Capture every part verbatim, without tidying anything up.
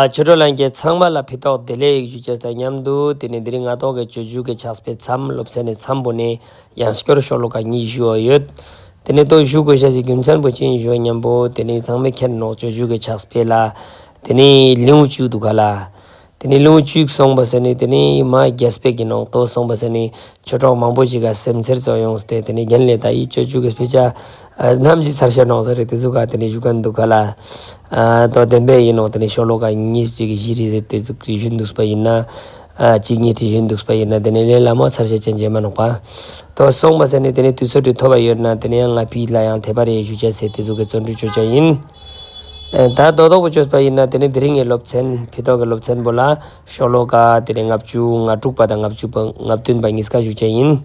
ཨ་ཆོས་གྲོགས་ལྷན་རྒྱས་ཚང་མ་ལ་ཕི་ཏོག་བདེ་ལེགས་ཞུ་ཅེས་དང་མཉམ་དུ། དེ་ནེ་དེ་རིང་ང་ཏོག་གི་སྤྱོད་འཇུག་གི་ཕྱག་དཔེ་མཚམས་སློབ་ཚན་ནི་མཚམས་པོ་ནེ་ཡང་སྐྱར་ཤོ་ལོ་ཀ་གཉིས་ཞུ་བ་ཡོད། དེ་ནེ་ཏོ་ཞུ་དགོས་ཤེས་སི་རྒྱུ་མཚན་པོ་ཅི་ཨིན་ཞུ་བ་ཉམ་པོ། དེ་ནེ་ཚང་མས་མཁྱེན་ནོག་སྤྱོད་འཇུག་གི་ཕྱག་དཔེ་ལ་དེ་ནེ་ལེའུ་བཅུ་དུག་ག་ལ། དེ་ནེ་ལེའུ་བཅུ་སོང་པ་ཟེར་ནེ་དེ་ནེ་མ་རྒྱས་པའི་གི་ནང་ཏོ་སོང་པ་ཟེར་ནེ་ཆོས་གྲོགས་མང་པོ་ཞིག་ག་སེམས་འཚེར་ཙོགས་ཡོངས་ཏེ། དེ་ནེ་རྒན་ལེ་ད་འི་སྤྱོད་འཇུག་གི་དཔེ་ཆ་ཨ་ནམ་ཞིག་ཚར་ཤ་ནོག་ཟེར་རེ་དེ་ཟུག་ག་དེ་ནེ་ཞུ་མཁན་དུག་ག་ལ། ཨ་ཏོ་བདེན་པའི་ཨིན་ནོག་དེ་ནེ་ཤོ་ལོ་ཀ་གཉིས་ཅིག་བཞི་རེ་ཟེར་དེ་ཟུག་གི་ཞུན་དུག་པ་ཨིན་ན། ཨ་གཅིག་གཉིས་ཅིག་ཞུན་དུག་པ་ཨིན་ན་དེ་ནེ་ལེ་ལ་མོ་ཚར་ཤ་ཅན་ཅེ་མ་ནོག་པ། ཏོ་སོང་པ་ཟེར་ནེ་དེ་ནེ་དུས་ཚོད་ཅིག་ཐོབ་པ་ཡོད་ན་དེ་ནེ་ཡང་ང་ཕི་ལ་ཡང་དེ་པ་རེ་ཞུ་ཅེས་སི་དེ་ཟུག་གི་བརྩོན་འགྲུས་ཅོ་ཅེས་ཨིན། ཨེ་ད་དོ་དོག་པོ་ཅོས་པ་ཨིན་ན་དེ་ནེ་དེ་རིང་གི་སློབ་ཚན་ཕི་ཏོག་གི་སློབ་ཚན་པོ་ལ་ཤོ་ལོ་ཀ་དེ་ནེ་ལྔ་བཅུ་ང་དྲུག་པ་དང་ལྔ་བཅུ་པ་ལྔ་བདུན་པ་གཉིས་ཀ་ཞུ་ཅེས་ཨིན།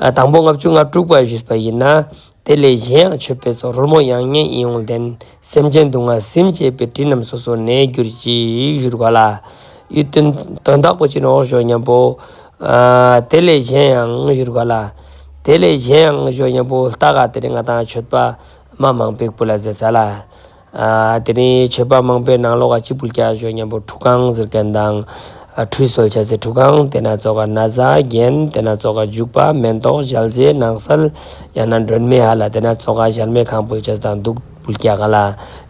ཨ་དང་པོ་ལྔ་བཅུ་ང་དྲུག་པ་ཞུས་པ་ཨིན་ན། དེ་ལས་གཞན་ཡང་མཆོད་པའི་ཚོགས། རོལ་མོ་དབྱངས་སྙན་ཡིད་འོང་ལྡན། སེམས་ཅན་སྡུག་བསྔལ་སིམ་བྱེད་པའི། དྲི་རྣམས་སོ་སོར་གནས་གྱུར་ཅིག་ཞུ་རུག་ག་ལ། འི་དོན་དོན་དག་པོ་ཅི་ནོག་ཞུ་ཉམ་པོ། ཨ་དེ་ལས་གཞན་ཡང་ཞུ་རུག་ག་ལ། དེ་ལས་གཞན་ཡང་ཞུ་ཉམ་པོ་ལྟ་ག་དེ་རིང་ང་ཏང་མཆོད་པ་མ་མང་པོ་ཞིག་ཕུལ་ལ་ཟེར་ས་ལ། ཨ་དེ་ནེ་མཆོད་པ་མང་པོའི་ནང་ལོགས་ཀ་ཅི་ཕུལ་ཀྱག་ཞུ་ཉམ་པོ་ཁྲུས་ཁང་ཟེར་མཁན་དང་། ཨ་ཁྲུས་གསོལ་ཅེས་སི་ཁྲུས་ཁང་། དེ་ན་ཙོགས་ཀ་ན་བཟའ་རྒྱན། དེ་ན་ཙོགས་ཀ་བྱུག་པ་མེན་ཏོག་ཞལ་ཟས་སྣང་གསལ། ཡང་ན་སྒྲོན་མེ་ཧ་ལ། དེ་ན་ཙོགས་ཀ་ཞལ་མེ་ཁང་ཕུལ་ཅེས་དང་དུག་ཕུལ་ཀྱག་ག་ལ།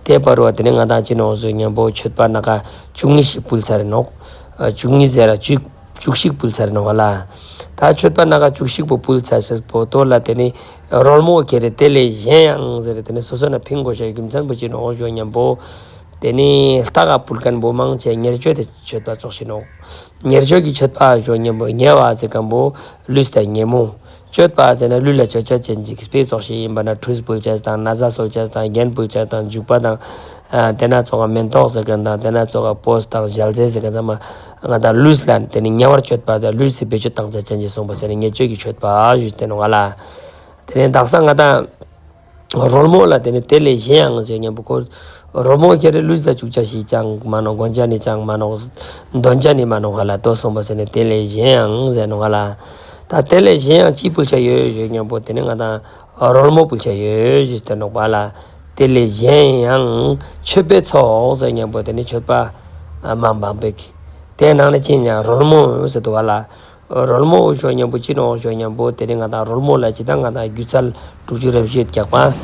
དེ་བར་བ་དེ་ནེ་ང་ཏང་ཅི་ནོག་ཞུ་ཉམ་པོ་མཆོད་པ་ན་ཀ་བཅུ་གཉིས་ཤིག་ཕུལ་ཚར་ནོག་ཨ་བཅུ་གཉིས་ཟེར་ར་བཅུ་བཅུ་གཅིག་ཕུལ་ཚར་ནོག་ག་ལ། ད་མཆོད་པ་ན་ཀ་བཅུ་གཅིག་པོ་ཕུལ་ཚར་ཤེས་པོ་ཏོ་ལ་དེ་ནེ་རོལ་མོ་ཁྱེར་རེ་དེ་ལས་གཞན་ཡང་ཟེར་རེ་དེ་ནེ་སོ་སོ་ན་ཕིང་དགོས་ཤེས་རྒྱུ་མཚན་པོ་ཅི་ནོག་ཞུ་ཉམ་པོ། དེ་ནེ་ལྟ་ག་ཕུལ་མཁན་པོ་མང་ཆེ་ཉེར་སྤྱོད་དེ་མཆོད་པ་ཙོགས་ཤིག་ནོག་ཉེར་སྤྱོད་ཀྱི་མཆོད་པ་ཞུ་ཉམ་པོ་ཉེ་བ་ཟེར་མཁན་པོ་ལུས་དང་ཉེ་མོ། སྤྱོད་པ་ཟེར་ན་ལུས་ལ་སྤྱོད་ཅེས་ཅན་ཅིག་དཔེ་ཙོགས་ཤིག་ཨིན་པ་ན་ཁྲུས་ཕུལ་ཅེས་དང་ན་བཟའ་གསོལ་ཅེས་དང་རྒྱན་ཕུལ་ཅེས་དང་བྱུག་པ་དང་། ཨ་དེ་ན་ཙོགས་ཀ་མེན་ཏོག་ཟེར་མཁན་དང་དེ་ན་ཙོགས་ཀ་སྤོས་དང་ཞལ་ཟས་ཟེར་མཁན་ཚང་མ་ང་ཏང་ལུས་ལ་དེ་ནེ་ཉེ་བར་སྤྱོད་པ་དང་ལུས་སི་བེད་སྤྱོད་བཏང་ཅེས་ཅན་ཅིག་སོང་པ་ཟེར་ནེ་ཉེར་སྤྱོད་ཀྱི་མཆོད་པ་ཞུས་ཏེ་ནོག་ག་ལ། དེ་ནེ་དག་ས་ང་ཏང་རོལ་མོ་ལ་དེ་ནེ་དེ་ལས་གཞན་ཡང་ཟེར་ཉམ་པོ་ཁོ་རོལ་མོ་ཁྱེར་རེ་ལུས་ལ་བཅུག་ཅེས་ཤིག་ཅང་མ་ནོག་གོན་ཅེས་ནི་ཅང་མ་ནོག་འདོན་ཅེས་ནི་མ་ནོག་ག་ལ། ཏོ་སོང་པ་ཟེར་ནེ་དེ་ལས་གཞན་ཡང་ཟེར་ནོག་ག་ལ། ད་དེ་ལས་གཞན་ཡང་ཅི་ཕུལ་ཅེས་ཡོད་ཞུ་ཉམ་པོ་དེ་ནེ་ང་ཏང་རོལ་མོ་ཕུལ་ཅེས་ཡོད་ཞུས་ཏེ་ནོག་པ་ལ། དེ་ལས་གཞན་ཡང་མཆོད་པའི་ཚོགས་ཟེར་ཉམ་པོ་དེ་ནེ་མཆོད་པ་མ་མང་པོ་ཞིག་དེ་ནང་ནེ་ཅི་ཉམ་རོལ་མོ་ཟེར་དུག་ག་ལ། རོལ་མོ་ཞུ་ཉམ་པོ་ཅི་ནོག་ཞུ་ཉམ་པོ་དེ་ནེ་ང་ཏང་རོལ་མོ་ལ་ཅི་ད་ང་ཏང་སྒྱུ་རྩལ་དྲུག་ཅུ་རེ་བཞི་ཡོད་ཀྱག་པ།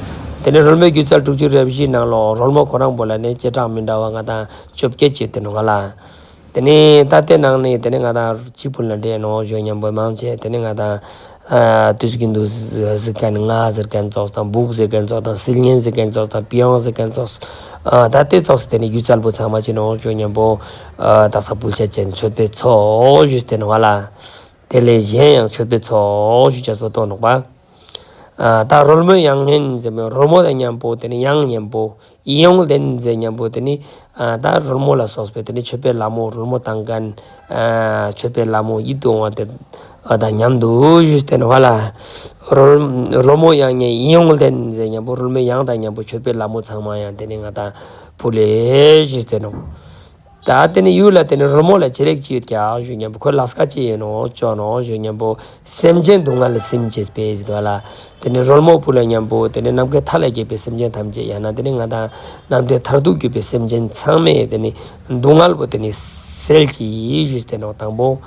དེ་ནེ་རོལ་མོའི་སྒྱུ་རྩལ་དྲུག་ཅུ་རེ་བཞི་ནང་ལོགས་རོལ་མོ་ཁོ་རང་པོ་ལ་ནི་བྱེ་བྲག་མི་འདྲ་བ་ང་ཏང་བཅོ་བརྒྱད་ཅིག་ཡོད་ཏེ་ནོག་ག་ལ། དེ་ནེ་ད་དེ་ནང་ནེ་དེ་ནེ་ང་ཏང་ཅི་ཕུལ་ན་འདྲེ་ནོག་ཞུ་ཉམ་པོ་མང་ཆེ་དེ་ནེ་ང་ཏང་ཨ་དུས་རྒྱུན་དུ་ཟེར་མཁན་རྔ་ཟེར་མཁན་ཙོགས་དང་སྦུག་ཟེར་མཁན་ཙོགས་དང་སིལ་སྙན་ཟེར་མཁན་ཙོགས་དང་པི་ཡོང་ཟེར་མཁན་ཙོགས། ཨ་ད་དེ་ཙོགས་དེ་ནེ་སྒྱུ་རྩལ་པོ་ཚང་མ་ཅི་ནོག་ཞུ་ཉམ་པོ་ཨ་དག་ས་ཕུལ་ཅེས་ཅན་མཆོད་པའི་ཚོགས་ཞུས་ཏེ་ནོག་ག་ལ། དེ་ལས་གཞན་ཡང་མཆོད་པའི་ཚོགས་ཞུ་ཅེས་པོ་ཏོ་ནོག་པ། ཨ་ད་རོལ་མོ་དབྱངས་སྙན་ཟེར་མོ་རོལ་མོ་དང་མཉམ་པོ་དེ་ནེ་དབྱངས་སྙན་པོ་ཡིད་འོང་ལྡན་ཟེར་ཉམ་པོ་དེ་ནེ་ཨ་ད་རོལ་མོ་ལ་སོགས་པའི་དེ་ནེ་མཆོད་པའི་ལྷ་མོ་རོལ་མོ་བཏང་མཁན་ཨ་མཆོད་པའི་ལྷ་མོ་ཡིད་དུ་འོང་བ་དེ་ཨ་དང་མཉམ་དུ་ཞུས་ཏེ་ནོག་ག་ལ། རོལ་རོལ་མོ་དབྱངས་སྙན་ཡིད་འོང་ལྡན་ཟེར་ཉམ་པོ་རོལ་མོའི་དབྱངས་དང་མཉམ་པོ་མཆོད་པའི་ལྷ་མོ་ཚང་མ་ཡང་དེ་ནེ་ང་ཏང་ཕུལ་ལེ་ཞུས་ཏེ་ནོག་ད་དེ་ནེ་ཡུལ་ལ་དེ་ནེ་རོལ་མོ་ལ་བྱེད་ལས་ཅི་ཡོད་ཀྱག་ཞུ་ཉམ་པོ་ཁོའི་ལས་ཀ་ཅི་ཡིན་ནོག་ཅོ་ནོག་ཞུ་ཉམ་པོ་སེམས་ཅན་སྡུག་བསྔལ་ལ་སིམ་བྱེད་པའི་ཟེར་དུག་ག་ལ། དེ་ནེ་རོལ་མོ་ཕུལ་ལ་ཉམ་པོ་དེ་ནེ་ནམ་མཁའི་མཐའ་ལ་རྒྱས་པའི་སེམས་ཅན་ཐམས་ཅད་ཡང་ན་དེ་ནེ་ང་ཏང་ནམ་མཁའི་མཐར་ཐུག་གྱུར་པའི་སེམས་ཅན་ཚང་མའི་དེ་ནེ་སྡུག་བསྔལ་པོ་དེ་ནེ་སེལ་ཅིག་ཞུས་ཏེ་ནོག་དང་པོ།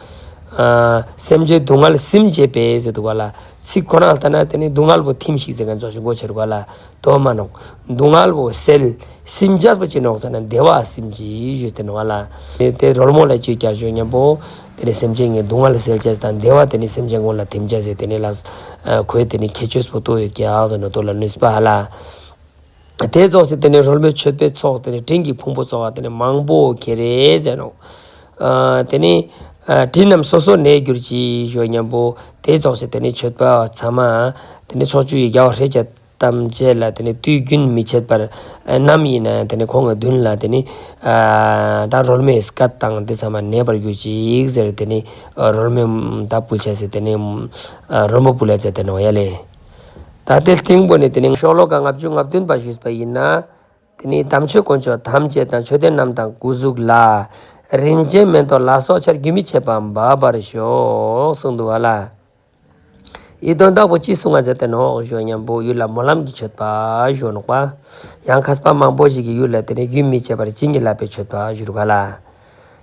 ཨ་སེམས་ཅན་སྡུག་བསྔལ་སིམ་བྱེད་པའི་ཟེར་དུག་ག་ལ། ཚིག་ཁོ་ན་ལྟ་ན་དེ་ནེ་སྡུག་བསྔལ་པོ་ཐིམ་ཞིག་ཟེར་མཁན་ཙོགས་ཤིག་གོ་ཆེར་ག་ལ། དོ་མ་ནོག་སྡུག་བསྔལ་པོ་སེལ། སིམ་ཅེས་པོ་ཅི་ནོག་ཟེར་ན་བདེ་བ་སིམ་ཅིག་ཞུས་ཏེ་ནོག་ག་ལ། དེ་དེ་རོལ་མོ་ལ་ཅི་ཡོད་ཀྱག་ཞུ་ཉམ་པོ་དེ་ནེ་སེམས་ཅན་གྱི་སྡུག་བསྔལ་སེལ་ཅེས་དང་བདེ་བ་དེ་ནེ་སེམས་ཅན་ཀུན་ལ་ཐིམ་ཅེས་ཟེར་དེ་ནེ་ལ་ཨ་ཁོའི་དེ་ནེ་ཁྱད་ཆོས་པོ་ཏོ་ཡོད་ཀྱག་ཟེར་ནོག་ཏོ་ལ་ནུས་པ་ཧ་ལ། དེ་ཙོགས་སེ་དེ་ནེ་རོལ་མོའི་མཆོད་པའི་ཚོགས་དེ་ནེ་སྤྲིན་གྱི་ཕུང་པོ་ཙོགས་པ་དེ་ནེ་མང་པོ་ཁྱེར་རེ་ཟེར་ནོག་ཨ་དེ་ནེ་ཨ་དྲི་རྣམས་སོ་སོར་གནས་གྱུར་ཅིག་ཞུ་ཉམ་པོ་དེ་ཙོགས་སེ་དེ་ནེ་མཆོད་པ་ཚང་མ་དེ་ནེ་ཕྱོགས་བཅུའི་རྒྱལ་བ་སྲས་བཅས་ཐམས་ཅད་ལ་དེ་ནེ་དུས་རྒྱུན་མི་ཆད་པར་ཨ་ནམ་ཡིན་ན་ཡང་དེ་ནེ་ཁོང་གི་མདུན་ལ་དེ་ནེ་ཨ་ད་རོལ་མོའི་སྐད་དང་དེ་ཚང་མ་གནས་པར་གྱུར་ཅིག་ཟེར་དེ་ནེ་ཨ་རོལ་མོ་ད་ཕུལ་ཅེས་སི་དེ་ནེ་ཨ་རོལ་མོ་ཕུལ་ལ་ཟེར་ཏེ་ནོག་ཡ་ལེ། ད་དེ་སྟིང་པོ་ནེ་དེ་ནེ་ཤོ་ལོ་ཀ་ལྔ་བཅུ་ང་བདུན་པ་ཞུས་པ་ཡིན་ན། དེ་ནེ་དམ་ཆོས་དཀོན་མཆོག་ཐམས་ཅད་དང་། མཆོད་རྟེན་རྣམས་དང་སྐུ་གཟུགས་ལ། རིན་ཆེན་མེ་ཏོག་ལ་སོགས་ཆར། རྒྱུན་མི་འཆད་པར་འབབ་པར་ཤོག་གསུངས་དུག་ག་ལ། འི་དོན་དག་པོ་ཅི་གསུང་ང་མཛད་དེ་ནོག་ཞུ་ཉམ་པོ་ཡུལ་ལ་སྨོན་ལམ་གྱི་མཆོད་པ་ཞུ་ནོག་པ། ཡང་མཁས་པ་མང་པོ་ཞིག་གི་ཡུལ་ལ་དེ་ནི་རྒྱུན་མི་འཆད་པར་བྱིན་གྱིས་བརླབས་པའི་མཆོད་པ་ཞུ་རུ་ག་ལ།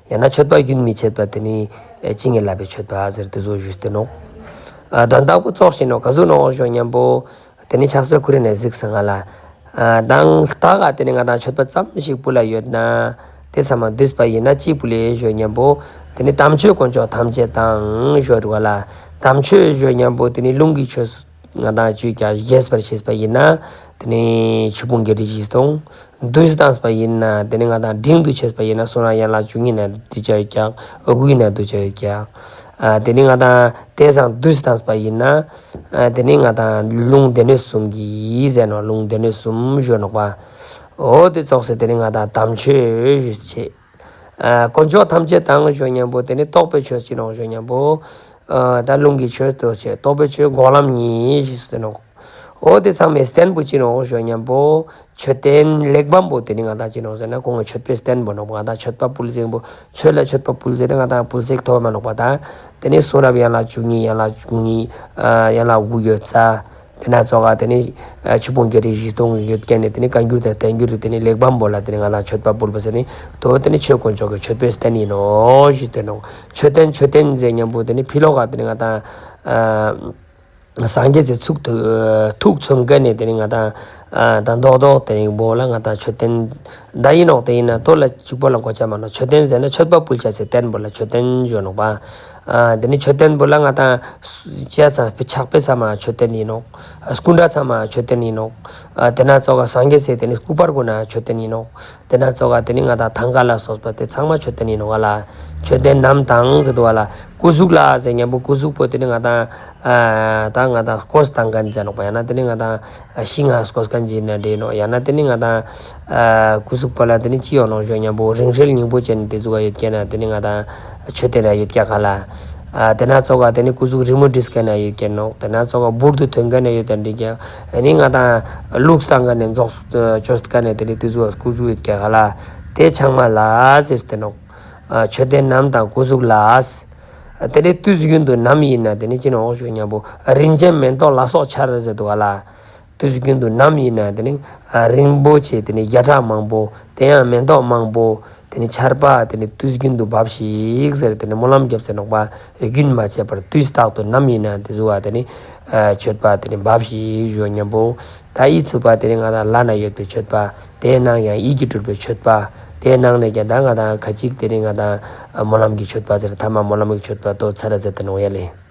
ཡང་ན་མཆོད་པ་རྒྱུན་མི་འཆད་པ་དེ་ནི་བྱིན་གྱིས་བརླབས་པའི་མཆོད་པ་ཟེར་དེ་ཚོ་ཞུས་ཏེ་ནོག། ཨ་དོན་དག་པོ་ཙོགས་ཤིག་ནོག་ག་ཟུག་ནོག་ཞུ་ཉམ་པོ། དེ་ནི་ཕྱག་དཔེ་ཁོ་རེ་ནས་གཟིགས་སང་ང་ལ། ཨ་དང་ལྟ་ག་དེ་ནི་ང་དང་མཆོད་པ་ཙམ་ཞིག་ཕུལ་ལ་ཡོད་ན། དེ་ཚང་མ་བསྡུས་པ་ཡིན་ན་ཅི་ཕུལ་ལེ་ཞུ་ཉམ་པོ། དེ་ནི་དམ་ཆོས་དཀོན་མཆོག་ཐམས་ཅད་དང་ཞུ་རུ་ག་ལ། དམ་ཆོས་ཞུ་ཉམ་པོ་དེ་ནི་རླུང་གི་ཆོས་ང་དང་ཅིག་ཀྱང་རྒྱས་པར་བྱས་པ་ཡིན་ན། དེ་ནི་ཆོས་ཕུང་བརྒྱད་ཁྲི་བཞི་སྟོང་། བསྡུས་བཏང་པ་ཡིན་ན་དེ་ནི་ང་དང་འབྲིང་དུ་བྱས་པ་ཡིན་ན་གསུང་རབ་ཡན་ལག་བཅུ་གཉིས་ན་བསྡུས་ཆ་ཡོད་ཀྱག། དགུ་ཡིན་ན་བསྡུས་ཆ་ཡོད་ཀྱག། ཨ་དེ་ནི་ང་དང་དེ་སང་བསྡུས་བཏང་པ་ཡིན་ན། ཨ་དེ་ནི་ང་དང་ལུང་སྡེ་སྣོད་གསུམ་གྱི་ཟེར་ནོག། ལུང་སྡེ་སྣོད་གསུམ་ཞུ་ནོག་པ། འོ་དེ་ཙོགས་སེ་དེ་ནི་ང་དང་དམ་ཆོས་ཞུ་ཅེས། ཨ་དཀོན་མཆོག་ཐམས་ཅད་དང་ཞུ་ཉམ་པོ་དེ་ནི་རྟོགས་པའི་ཆོས་ཅི་ནོག་ཞུ་ཉམ་པོ། ཨ་ད་ལུང་གི་ཆོས་ཏོ་ཆེ་རྟོགས་པའི་ཆོས་འགོག་ལམ་གཉིས་ཞུས་ཏེ་ནོག། འོ་དེ་ཚང་མའི་རྟེན་པོ་ཅི་ནོག་ཞུ་ཉམ་པོ། མཆོད་རྟེན་གླེགས་བམ་པོ་དེ་ནི་ང་དང་ཅི་ནོག་ཟེར་ན་ཁོང་གི་མཆོད་པའི་རྟེན་པོ་ནོག། ང་དང་མཆོད་པ་ཕུལ་ཟེར་པོ་མཆོད་ལ་མཆོད་པ་ཕུལ་ཟེར་ན་ང་དང་ཕུལ་ཟེར་ཐོབ་མ་ནོག་པ། ད་དེ་ནི་གསུང་རབ་ཡན་ལག་བཅུ་གཉིས་ཡན་ལག་བཅུ་གཉིས་ཨ་ཡན་ལག་དགུ་ཡོད་ས། དེ་ན་ཙོགས་དེ་ནི་ཆོས་ཕུང་བརྒྱད་ཁྲི་བཞི་སྟོང་ཡོད་ཁན་ནི་དེ་ནི་བཀའ་འགྱུར་དང་བསྟན་འགྱུར་དེ་ནི་གླེགས་བམ་པོ་ལ་དེ་ནི་ང་དང་མཆོད་པ་ཕུལ་པ་ཟེར་ནི་དོ་དེ་ནི་ཆོས་དཀོན་མཆོག་གི་མཆོད་པའི་རྟེན་ཡིན་ནོག་ཞུས་ཏེ་ནོག། མཆོད་རྟེན་མཆོད་རྟེན་ཟེར་ཉམ་པོ་དེ་ནི་ཕི་ལོག་ག་དེ་ནི་ང་དང་ཨ་སངས་རྒྱས་སི་ཐུགས་ཐུགས་མཚོན་ཁན་ནི་དེ་ནི་ང་དང་ཨ་ད་མདོག་མདོག་དེ་ནི་པོ་ལ་ང་དང་མཆོད་རྟེན་ད་ཡིན་ནོག། དེ་ཡིན་ན་དོ་ལ་གཅིག་པོ་ལ་གོ་ཆ་མ་ནོག། མཆོད་རྟེན་ཟེར་ན་མཆོད་པ་ཕུལ་ཆ་སི་རྟེན་པོ་ལ་མཆོད་རྟེན་ཞུ་ནོག་པ། ཨ་དེ་ནི་མཆོད་རྟེན་པོ་ལ་ང་དང་ཅི་ཡ་ཚང་ཕྱག་དཔེ་ཚང་མ་མཆོད་རྟེན་ཡིན་ནོག། སྐུ་འདྲ་ཚང་མ་མཆོད་རྟེན་ཡིན་ནོག། ཨ་དེ་ན་ཙོགས་སངས་རྒྱས་སི་དེ་ནི་སྐུ་པར་གུན་ན་མཆོད་རྟེན་ཡིན་ནོག། དེ་ན་ཙོགས་དེ་ནི་ང་དང་ཐང་ཀ་ལ་སོགས་པ་དེ་ཚང་མ་མཆོད་རྟེན་ཡིན་ནོག་ག་ལ། མཆོད་རྟེན་རྣམས་དང་ཟེར་དུག་ག་ལ། སྐུ་གཟུགས་ལ་ཟེར་ཉམ་པོ་སྐུ་གཟུགས་པོ་དེ་ནི་ང་དང་ཨ་ད་ང་དང་སྐོར་བཏང་ཁན་ཟེར་ནོག་པ། ཡང་ན་དེ་ནི་ང་དང་ཤིང་ང་སྐོར་ཁན་ཅིག་ན་འདྲེ་ནོག། ཡང་ན་དེ་ནི་ང་དང་ཨ་སྐུ་གཟུགས་པོ་ལ་དེ་ནི་ཅི་ཡོང་ནོག་ཞུ་ཉམ་པོ་རིང་བསྲེལ་སྙིང་པོ་ཅན་དེ་ཟུག་ག་ཡོད་ཁན་ན་དེ་ནི་ང་དང་མཆོད་རྟེན་ན་ཡོད་ཀྱག་ག་ལ། ཨ་དེ་ན་ཙོགས་དེ་ནི་སྐུ་གཟུགས་རི་མོ་བྲིས་ཁན་ན་ཡོད་ཀྱག་ནོག། དེ་ན་ཙོགས་འབུར་དུ་ཐོན་ཁན་ན་ཡོད་དེ་འདྲེ་ཀྱག། ཨ་ནི་ང་དང་ལུགས་བཏང་ཁན་ན་རྫོགས་བཅོས་ཁན་ན་དེ་ནི་དེ་ཟུག་སྐུ་གཟུགས་ཡོད་ཀྱག་ག་ལ། དེ་ཚང་མ་ལ་ཟེར་ཏེ་ནོག། ཨ་མཆོད་རྟེན་རྣམས་དང་སྐུ་གཟུགས་ལ། དེ་ནི་དུས་རྒྱུན་དུ་ནམ་ཡིན་ན་དེ་ནི་ཅི་ནོག་ཞུ་ཉམ་པོ་རིན་ཆེན་མེ་ཏོག་ལ་སོགས་ཆར་ཟེར་དུག་ག་ལ། དུས་རྒྱུན་དུ་ནམ་ཡིན་ན་དེ་ནི་རིན་པོ་ཆེ་དེ་ནི་བརྒྱ་ཕྲག་མང་པོ་དེ་ཡང་མེ་ཏོག་མང་པོ་དེ་ནི་ཆར་པ་དེ་ནི་དུས་རྒྱུན་དུ་འབབ་ཤིག་ཟེར་དེ་ནི་སྨོན་ལམ་རྒྱབ་ཟེར་ནོག་པ། རྒྱུན་མ་ཆད་པར་དུས་རྟག་ཏུ་ནམ་ཡིན་ན་དེ་ཟུག་ག་དེ་ནི་མཆོད་པ་དེ་ནི་འབབ་ཤིག་ཞུ་ཉམ་པོ། ད་འི་ཚུག་པ་དེ་ནི་ང་དང་ལ་ན་ཡོད་པའི་མཆོད་པ། དེའི་ནང་ཡང་ཡིད་ཀྱིས་སྤྲུལ་པའི་མཆོད་པ། དེའི་ནང་ནས་ཀྱང་ད་ང་དང་ཁ་ཅིག་དེ་ནི་ང་དང་སྨོན་ལམ་གྱི་མཆོད་པ་ཟེར་ཐ་མ་སྨོན་ལམ་གྱི་མཆོད་པ་དོ་ཚར་ཟེར་ཏེ་ནོག་ཡ་ལེ།